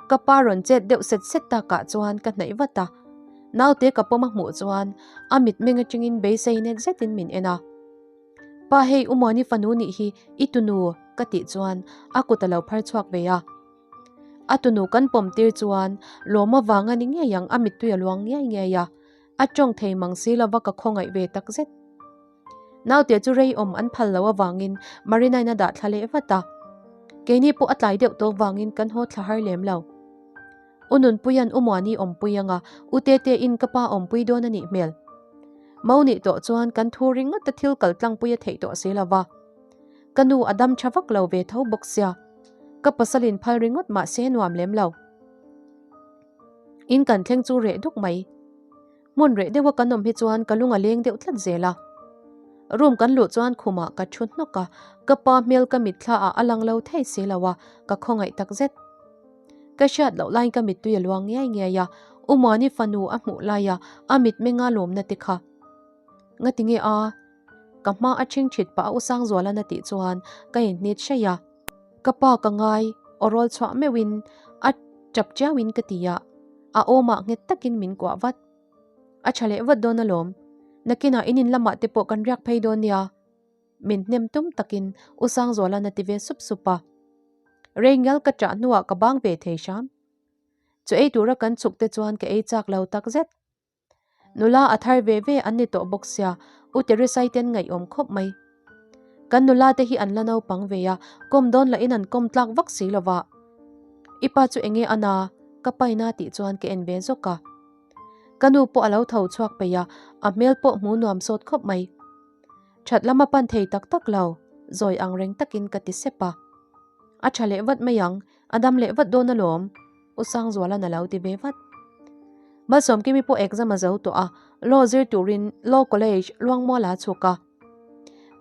Ka pa rawn chet deuh set set takah chuan ka hnaih vat a, naute ka pawm a hmuh chuan a mitmeng atangin beisei net zetin min en a. Pa hei U Muani fanu nih hi i tunu ka tih chuan a kut a lo phar chhuak ve a. A tunu kan pawm tir chuan lawm avang a ni ngei ang a mittui a luang ngiai ngiai a, a tawng thei mang si lova ka khawngaih ve tak zet. Naute chu rei awm an phal lo avangin Marina-in a dah thla leh vat a. Keini pawh a tlai deuh tawk vangin kan haw thla har lem lo. U Nunpuia'n U Muani awmpui anga U Tetein ka pa awmpui dawn a nih hmel. Mo nih tawh chuan kan thu ringawt a thil kal tlangpui a theih tawh si lo va. Ka nu a dam tha vak lo ve tho bawk sia. Ka pasalin phal ringawt mah se nuam lem lo. In kan thleng chu reh duk mai. Hmun reh deuha kan awm hi chuan ka lung a leng deuh tlat zel a. Room kan luh chuan khumah ka thu hnawk a, ka pa hmel ka mitthla ah a lang lo thei si lo a, ka khawngaih tak zet. Ka hriat loh laiin ka mittui a luang ngiai ngiai a, U Muani fanu a hmuh laia a mitmenga lawmna te kha. Ngati nge a? Ka hma a ṭhing ṭhit pah a U Sangzualan a tih chuan ka inhnit hraih a. Ka pa ka ngai, aw rawl chhuah meuhin a ṭap ṭiauin ka ti a, a awmah nghet takin min kuah vat. A ṭha leh vat dawn alawm, nakinah in in lamah te pawh kan riak phei dawn nia. Min hnem tum takin U Sangzualan a ti ve sup sup a. Reingal ka ṭah hnuah ka bang ve thei hram. Chu ei tura kan chhuk te chuan ka ei chak lo takzet. Nula a thar ve ve an ni tawh bawk sia, U Teresai ten ngaihawm khawp mai. Kan nula te hi an la naupang ve a, kawm dawn lahin an kawm tlak vak si lo va. I pa chu enge a na? Ka paina tih chuan ka en ve zawk a. Ka nu pawh a lo tho chhuak peih a, a hmel pawh hmu nuam sawt khawp mai. That lam a pan thei tak tak lo, zawi ang reng takin ka ti sep a. A tha leh vat mai ang, a dam leh vat dawn alawm. U Sangzualan a lo ti ve vat. Malsawmkimi pawh exam a zo tawh a, law zir turin Law College Luangmuala a chhuk a.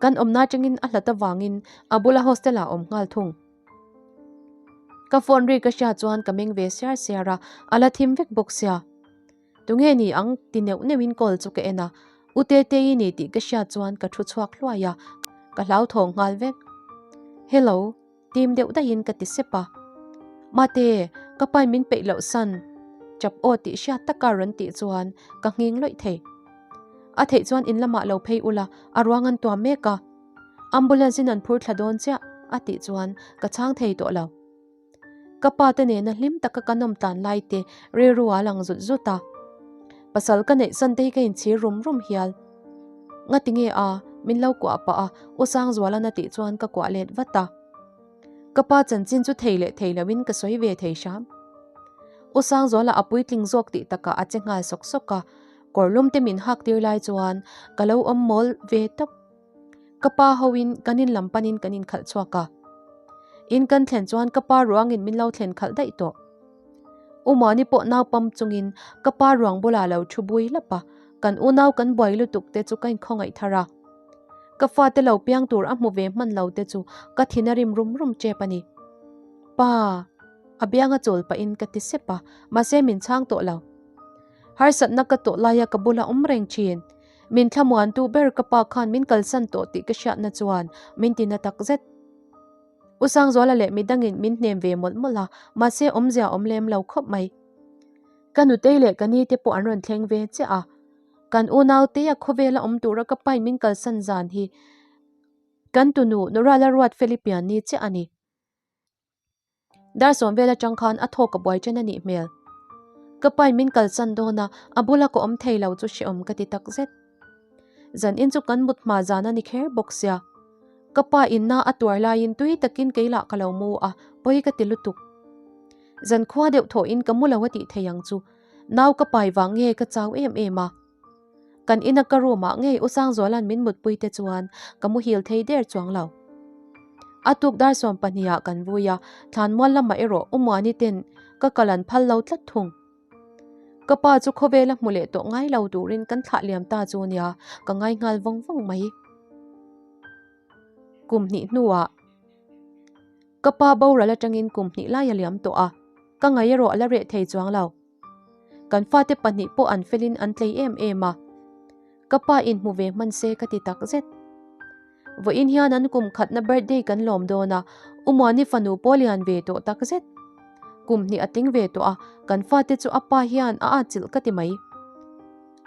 Kan awmna atangin a hlat avangin a bula hostel ah a awm nghal thung. Ka phone ri ka hria chuan ka meng ve siar siar a, a la thim vek bawk sia. Tunge ni ang ti neuh neuhin call chu ka en a, U Tetei ni tih ka hriat chuan ka thu chhuak hluai a, ka hlauthawng nghal vek. Hello. Tim deuh daihin ka ti sep a. Mate, ka pain min peih loh san, chap aw tih hriat taka rawn tih chuan ka nghing lawih thei. A theih chuan in lamah lo phei ula, a ruang an tuam mek a. Ambulance in an phur thla dawn chiah, a tih chuan ka chhang thei tawh lo. Ka pa te nena hlim taka ka nawm tlan lai te rilru a lang zut zut a. Pasal ka neih san te hi ka inchhir rum rum hial. Ngati nge a, min lo kuah pah a, U Sangzualan a tih chuan ka kuah let vat a. Ka pa chanchin chu thei leh thei loin ka sawi ve thei hram. U Sangzuala a puitling zawk tih takah a che nghal sawk sawk a, kawrlum te min hak tir lai chuan ka lo awm mawl ve tawp. Ka pa hoin kan in lam panin kan inkhalh chhuak a. In kan thlen chuan ka pa ruangin min lo thlen khalh daih tawh. U Muani pawh nau pam chungin ka pa ruang bulah lo thu bui lap a, kan unau kan buai lutuk te chu ka inkhawngaih thar a. Ka fate lo piang tur a hmu ve hman lo te chu ka thin a rim rum rum tep a ni. Pa! A bianga chawl pahin ka ti sep a, mahse min chhang tawh lo. Harsatna ka tawh laia ka bula awm reng thin. Min thlamuantu ber ka pa khan min kalsan tawh tih ka hriatna chuan min ti na takzet. U Sangzuala leh midangin min hnem ve mawlh mawlh a, mahse awmzia awm lem lo khawp mai. Ka nutei leh ka ni te pawh an rawn thleng ve chiah a, kan unautea khawvela awm tura ka pain min kalsan zan hi kan tunu Nurala Ruat Felipian ni chiah a ni. Dar sawm vel atang khan a thawk a buai chen a nih hmel. Ka pain min kalsan dawn a, a bula ka awm thei lo chu hrehawm ka ti takzet. Zan in chu kan mut hma zan a ni kher bawk sia. Ka pa in na a tuar laiin tui takin kei lah ka lo mu a, pawi ka ti lutuk. Zan khua deuh thawhin ka mu lo a tih thei ang chu. Nau ka pai vang nge ka chau em em a. Kan ina ka room ah ngei U Sangzuala'n min mutpui te chuan ka muhil thei der chuang lo. A tuk dar 12 ah kan vui a, thlanmual lamah erawh U Muani ten ka kal an phal lo tlat thung. Ka pa chu khawvela hmu leh tawh ngai lo turin kan thlah liam ta chu nia, ka ngai nghal vawng vawng mai. Kum hnih hnuah ka pa boral atangin kum hnih lai a liam tawh a, ka ngaih erawh a la reh thei chuang lo. Kan fate pahnih pawh an felin an tlei em em a, ka pa in hmu ve hman se ka ti tak zet. Vawiin hian an kum khatna birthday kan lawm dawn a, U Muani fanu pawh lian ve tawh tak zet. Kum hnih a tling ve tawh a, kan fate chu a pa hian a atchilh ka ti mai.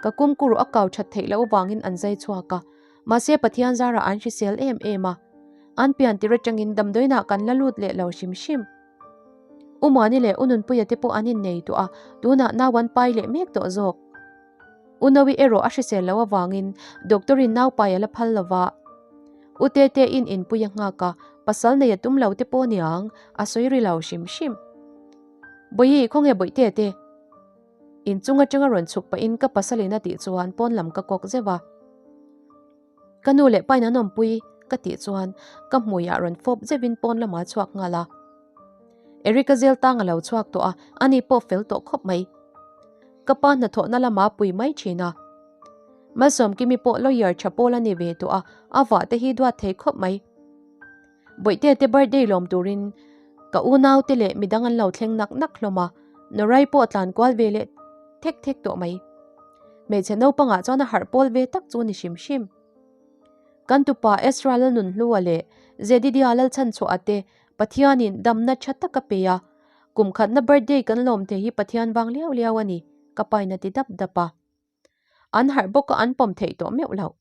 Ka kumkuru a kau that theih loh avangin an zai chhuak a, mahse Pathian zarah an hrisel em em a, an pian tir atangin damdawiinah kan la lut leh lo hrim hrim. U Muani leh U Nunpuia te pawh an innei tawh a, tunah nau an pai leh mek tawh zawk. U Nawi erawh a hrisel loh avangin doctor in nau pai a la phal lo va. U Tetein inpui a nghak a, pasal nei a tum lo te pawh niang, a sawi ri lo hrim hrim. Bawihi, khawnge Bawihtea te? Inchung atanga rawn chhuk pahin ka pasalin a tih chuan pawn lam ka kawk zeuh a. Ka nu leh pain an awmpui ka tih chuan ka hmuiah rawn fawp zeuhin pawn lamah a chhuak nghal a. Eric-a zel tang a lo chhuak tawh a, ani pawh fel tawh khawp mai. Ka pa hnathawhna lamah a pui mai thin a. Malsawmkimi pawh lawyer tha pawl a ni ve tawh a, a vah te hi duat thei khawp mai. Bawihtea te birthday lawm turin ka unau te leh midang an lo thleng nak nak hlawm a, Norai pawh a tlan kual ve leh thek thek tawh mai. Hmeichhe naupangah chuan a harh pawl ve tak chu a ni hrim hrim. Kan tupa Ezra Lalnunhlua leh Zedidia Lalchhanchhuaha te Pathianin damna tha tak a pe a, kum khatna birthday kan lawm thei hi Pathian vang liau liau a ni, ka pain a ti dap dap a. An harh bawk a an pawm theih tawh meuh loh.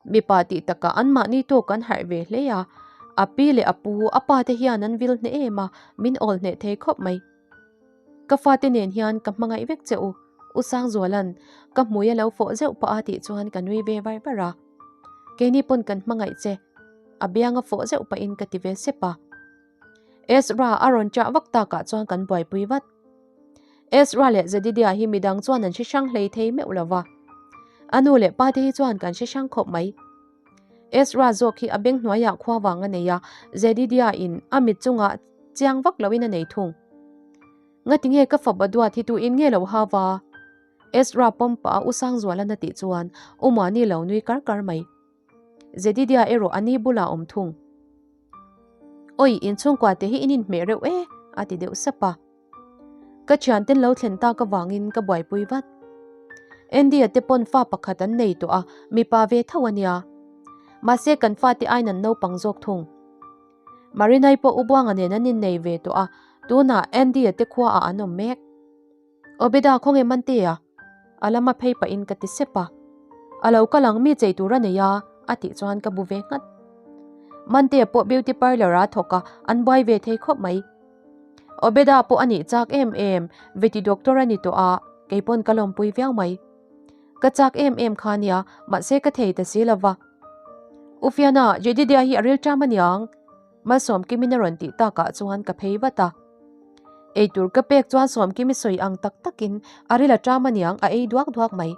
Mipa tih takah anmahni tawk an harh ve hle a, a pi leh a pu, a pa te hian an vil hneh em a, min awl hneh thei khawp mai. Ka fate nen hian ka hmangaih vek che u, U Sangzuala'n ka hmui a lo fawh zeuh pah a tih chuan ka nui ve var var a. Keini pawn kan hmangaih che, a bianga fawh zeuh pahin ka ti ve sep a. Ezra a rawn chah vak takah chuan kan buaipui vat. Ezra leh Zedidia hi midang chuan an hre hrang hlei thei meuh lo va. A nu leh pa te hi chuan kan hre hrang khawp mai. Ezra zawk hi a beng hnuaiah khua vang a nei a, Zedidia in a mit chungah chiang vak loin a nei thung. Ngati nge ka fapa duat hi tuin nge lo hau va? Ezra pawm pah a U Sangzualan a tih chuan U Muani lo nui kar kar mai. Zedidia erawh a ni bulah awm thung. Oi, inchhungkua te hi in inhmeh reuh e, a ti deuh sap a. Ka thianten lo thlen tak avangin ka buaipui vat. Andy-a te pawn fa pakhat an nei tawh a, mipa ve tho a nia. Mahse kan fate aiin an naupang zawk thung. Marinai pawh U Buanga nen an innei ve tawh a, tunah Andy-a te khuaah an awm mek. Obeda khawnge Mantea? A lama phei pahin ka ti sep a. A lo kal ang mi chei tur a nei a, a tih chuan ka bu ve nghat. Mantea pawh beauty parlour ah a thawk a, an buai ve thei khawp mai. Obeda pawh a nih chak em em, veti doctor a ni tawh a, kei pawn ka lawmpui viau mai. Ka chak em em kha nia, mahse ka thei ta si lova. Ufiana, Jedidia hi a rilṭam aniang. Malsawmkimin a rawn tih takah chuan ka phei vat a. Eitur ka pek chuan Sawmkimi sawi ang tak takin a ril a ṭam aniang a ei duak duak mai.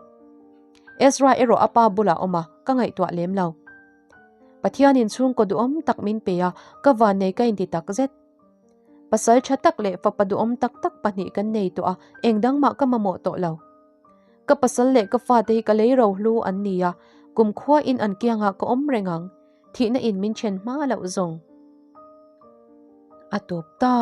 Ezra erawh a pa bulah awm a, ka ngaihtuah lem lo. Pathianin chhungkaw duhawm tak min pe a, ka vannei ka inti tak zet. Pasal ṭha tak leh fapa duhawm tak tak pahnih kan nei tawh a, eng dang mah ka mamawh tawh lo. Ka pasal leh ka fate hi ka lei rohlu an ni a, kumkhuain an kiangah ka awm reng ang. Thihna in min then hma loh zawng a tawp ta.